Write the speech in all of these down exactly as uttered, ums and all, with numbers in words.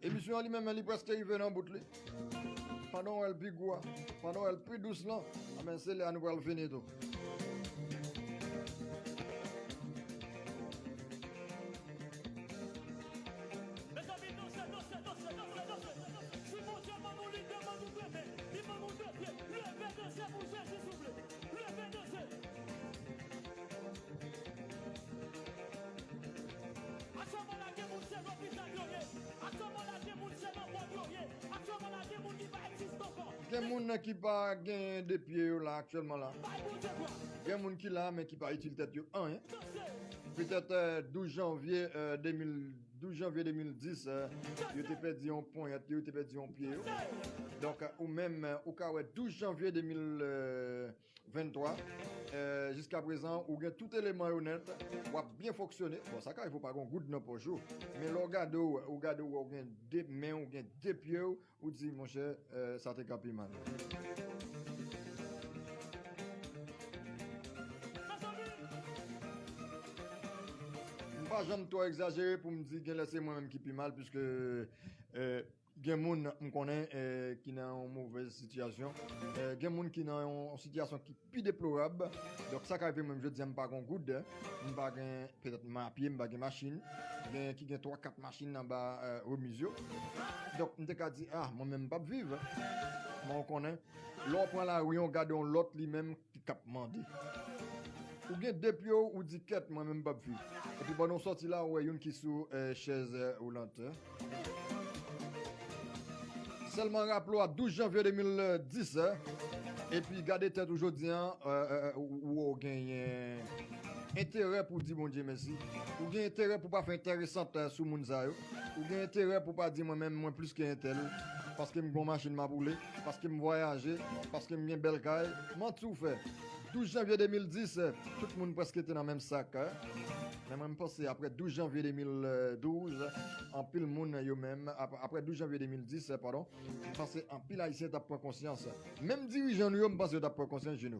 Emisyon an li menm, li prèske rive nan bout li. Pandan w wè l pi gou a, pandan w wè l pi dous lan, anben, se lè a nou pral fini tou. Mezanmi, danse, danse, danse, danse, danse. Si Bondye ban nou lide, ban nou leve, li ban nou de pye, leve danse pou Jezi, souple. Leve danse. Aktyèlman la, gen moun se lopital yo ye. Aktyèlman la, gen moun se nan mòg yo ye. Aktyèlman la, gen moun ki pa egziste ankò. Gen moun ki pa gen de pye yo la, aktyèlman la. Bay Bondye glwa. Gen moun ki la, men ki pa itil tèt yo anyen. Danse. Petèt, euh, douz janvye, euh, de mil, douz janvye de mil dis, euh, yo te pèdi yon ponyèt yo, yo te pèdi yon pye yo. Donk, euh, ou menm, euh, ou ka wè douz janvye de mil, euh, venntwa. Euh, jiska prezan, ou gen tout eleman yo nèt, w ap byen fonksyone. Bon, sa ka rive w pa gen yon goud nan pòch ou, men lè w gade w, ou gade w wè w gen de men, ou gen de pye w, ou di, monchè, euh, sa te ka pi mal. M pa janm twò egzajere pou m di genlè se mwen menm ki pi mal, piske, euh, gen moun m konnen, eh, ki nan yon movèz sitiyasyon. Eh, gen moun ki nan yon sitiyasyon ki pi deplorab. Donk, sa ka rive mwen, jodi a, m pa gen goud, m pa gen, petèt, m a pye, m pa gen machin. Gen ki gen twa, kat machin anba, eh, remiz yo. Donk, m te ka di, ah, mwen menm, m p ap viv. Men w konnen, lè w pran lari, w gade yon lòt li menm, ki k ap mande. Ou gen de pye w, ou di, kèt, mwen menm m p ap viv. Epi pandan w sòti la, ou wè youn ki sou, eh, chèz, eh, woulant, eh. Sèlman raple w a douz janvye de mil dis, eh, epi gade tèt ou jodi a, eh, eh, eh, ou, ou genyen enterè pou di Bondye mèsi. Ou gen enterè pou pa fè enteresant, eh, sou moun sa yo. Ou gen enterè pou pa di mwen menm, mwen plis ke entèl. Paske m gen yon machin m ap woule, paske m vwayaje, paske m gen bèl kay. Manti w fè. Douz janvye de mil dis, tout moun prèske te nan menm sak, eh. Men mwen, m panse apre douz janvye de mil douz, anpil moun yo menm, ap-, apre douz janvye de mil dis, padon, m panse anpil Ayisyen t ap pran konsyans. Menm dirijan nou yo, m panse yo t ap pran konsyans, Jino.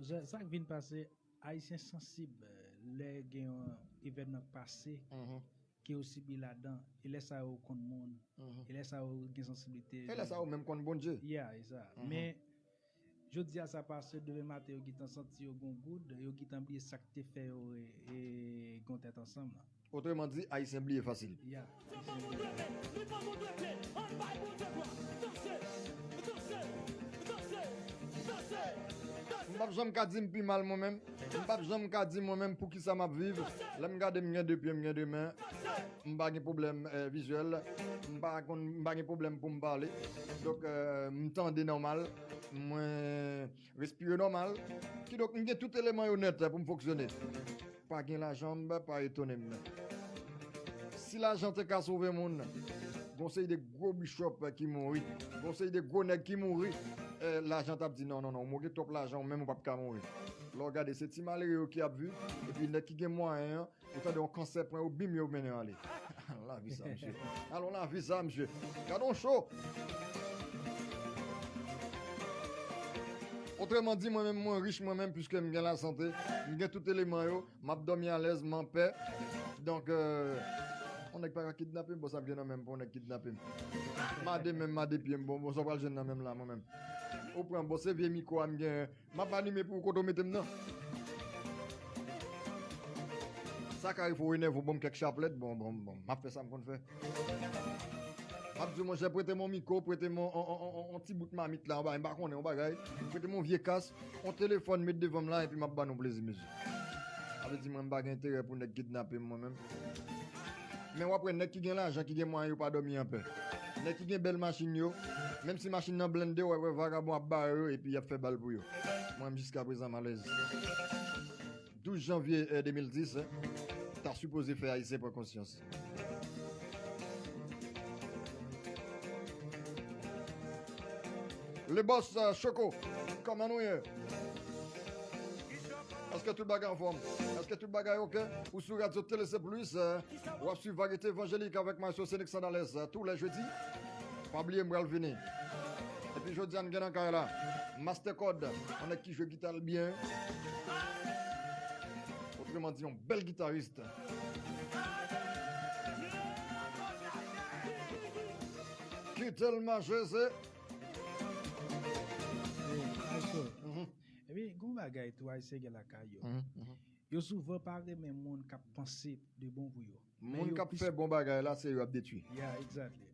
Sa, sa k vin pase, Ayisyen sansib, eh, lè gen yon evènman k pase, ke yo sibi ladan, e lè sa yo konn moun, e lè sa yo gen sansiblite. E lè sa yo menm konn Bondye. Yeah, e sa. Men, jodi a sa pase, demen maten yo gentan santi yo gon goud, yo gentan bliye sa k te fè yo, e, e, gon tèt ansanm lan. Otreman di, Ayisyen bliye fasil. Yeah. Li ban nou de men, li ban nou de pye, ann bay Bondye glwa. Danse, danse, danse, danse, danse. M p ap janm ka di m pi mal mwen menm. M p ap janm ka di mwen menm poukisa m ap viv. Lè m gade m gen de pye, m gen de men. M pa gen pwoblèm, eh, vizyèl. M pa konn, m pa gen pwoblèm pou m pale. Donk, eh, m tande nòmal. Mwen respire nòmal. Kidonk, m gen tout eleman yo nèt pou m fonksyone. Pa gen lajan, m pa etone m. Si lajan te ka sove moun, gon seri de gwo bishop ki mouri, gon seri de gwo nèg ki mouri, eh, lajan t ap di, "Non, non, non, ou gen twòp lajan, ou menm ou p ap ka mouri." Lè w gade, se ti malere yo ki ap viv, epi nèg ki gen mwayen an, ou tande yon kansè pran yo, bim, yo mennen ale. Alon lavi sa, mesye. Alon lavi sa, mesye. Gade yon cho. Otreman di, mwen menm, mwen rich, mwen menm, piske m gen lasante, m gen tout eleman yo, m ap dòmi alèz, m anpè. Donk, euh, yon nèg pa ka kidnape m, bon, sa m gen nan men m pou yon nèg kidnape m. M a de men m, m a de pye m, bon, bon, sa w pral jwenn nan men m la, mwen menm. Ou pran, bon, se vye mikwo a m gen, m ap anime pou ou kote w mete m nan. Sa ka rive w enève w ban m kèk chaplèt, bon, bon, bon, m ap fè sa m konn fè. M ap di w, monchè, prete m yon mikwo, prete m yon, yon, yon, yon, yon ti bout mamit la, yon bagay, m pa konnen, yon bagay. Prete m yon vye kas, yon telefòn, met devan m la, epi m ap ba nou plezi, mesye. Sa vle di, mwen, m pa gen enterè pou nèg kidnape m, mwen menm. Men w ap wè nèg ki gen lajan, ki gen mwayen, yo pa dòmi anpè. Nèg ki gen bèl machin yo, menm si machin nan blende, w ap wè vagabon ap bare yo, epi y ap fè bal pou yo. Mwen menm, jiska prezan, m alèz. Douz janvye, eh, de mil dis, eh, ta sipoze fè Ayisyen pran konsyans. Le boss, eh, Choco, kòman nou ye? Èske tout bagay anfòm? Èske tout bagay oke? Ou sou Radyo Tele Sen Plis, eh, w ap swiv Varyete Evanjelik avèk Maestro Senix Sandales, eh, tou lè jedi. Pa bliye, m pral vini. Epi jodi a, n gen nan kay la Master Code, yon nèg ki jwe gita l byen. Otreman di, yon bèl gitaris. Tèl mache se. Epi, gon bagay tou Ayisyen gen lakay yo. Yo souvan pa renmen moun k ap panse de bon pou yo. Moun k ap fè bon bagay la, se yo ap detwi. Yeah, exactly.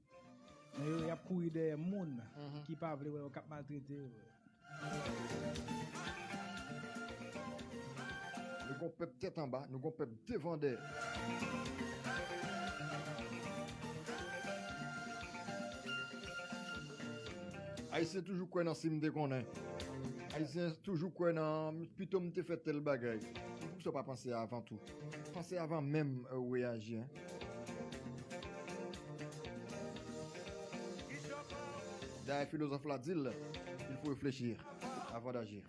Men yo, y ap kouri dèyè moun ki pa vle wè yo, k ap maltrete yo. Nou gon pèp tèt anba, nou gon pèp devandè. Ayisyen toujou kwè nan si m te konnen. Ayisyen toujou kwè nan pito m te fè tèl bagay. Poukisa w pa panse avan tou? Panse avan menm ou reyaji. Dayè filozòf la di l, il faut réfléchir avant d'agir.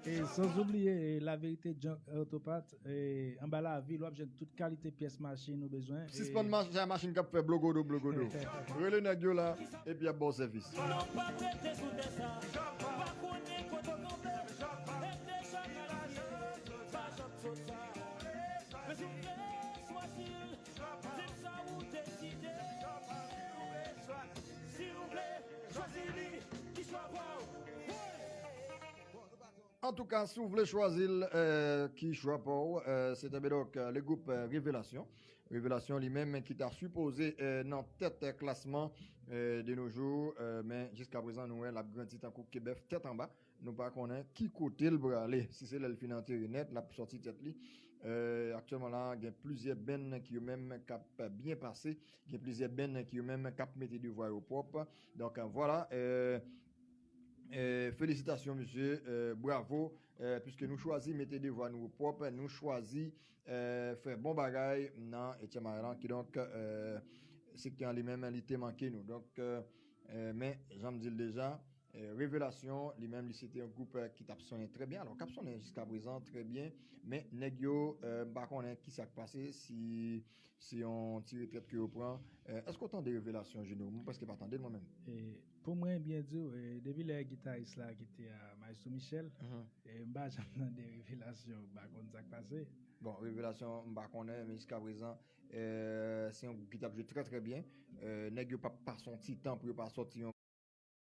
E sans oublier la vérité junk autopat, anba lavil w ap jwenn tout kalite pyès machin ou bezwen. Sispann mache a machin k ap fè blogodo blogodo. Rele nèg yo la epi y ap ba w sèvis. Antouka, si w vle chwazi l, ki chwa pa w? Se te Bedok, le gwoup Revelasyon. Revelasyon li menm ki ta sipoze nan tèt klasman de nos jours, men jiskaprezan nou wè l ap grandi tankou kebèf tèt anba. Nou pa konnen ki kote l prale. Si se lè l fin antere nèt, l ap sòti tèt li. Aktyèlman la, gen plizyè band ki yo menm k ap byen pase. Gen plizyè band ki yo menm k ap mete devwa yo pwòp. Donk, vwala. Felisitasyon, mesye. Bravo. Piske nou chwazi mete devwa nou pwòp, nou chwazi fè bon bagay nan Etchem Island. Kidonk, sektè an li menm, li te manke nou. Donk, men, jan m di l deja, Revelasyon, li menm, li se te yon gwoup ki t ap sonnen trè byen. Alò, k ap sonnen jiskaprezan trè byen, men nèg yo, m pa konnen ki sa k pase, si se yon ti retrèt ke yo pran. Èske w tande Revelasyon, Juno? Mwen prèske pa tande l mwen menm. Pou mwen byen di w, depi lè gitaris la kite a Maestro Michel, m pa janm tande Revelasyon, m pa konn sa k pase. Bon, Revelasyon, m pa konnen, men jiskaprezan, se yon gwoup ki t ap jwe trè trè byen. Nèg yo p ap pase yon ti tan pou yo pa sòti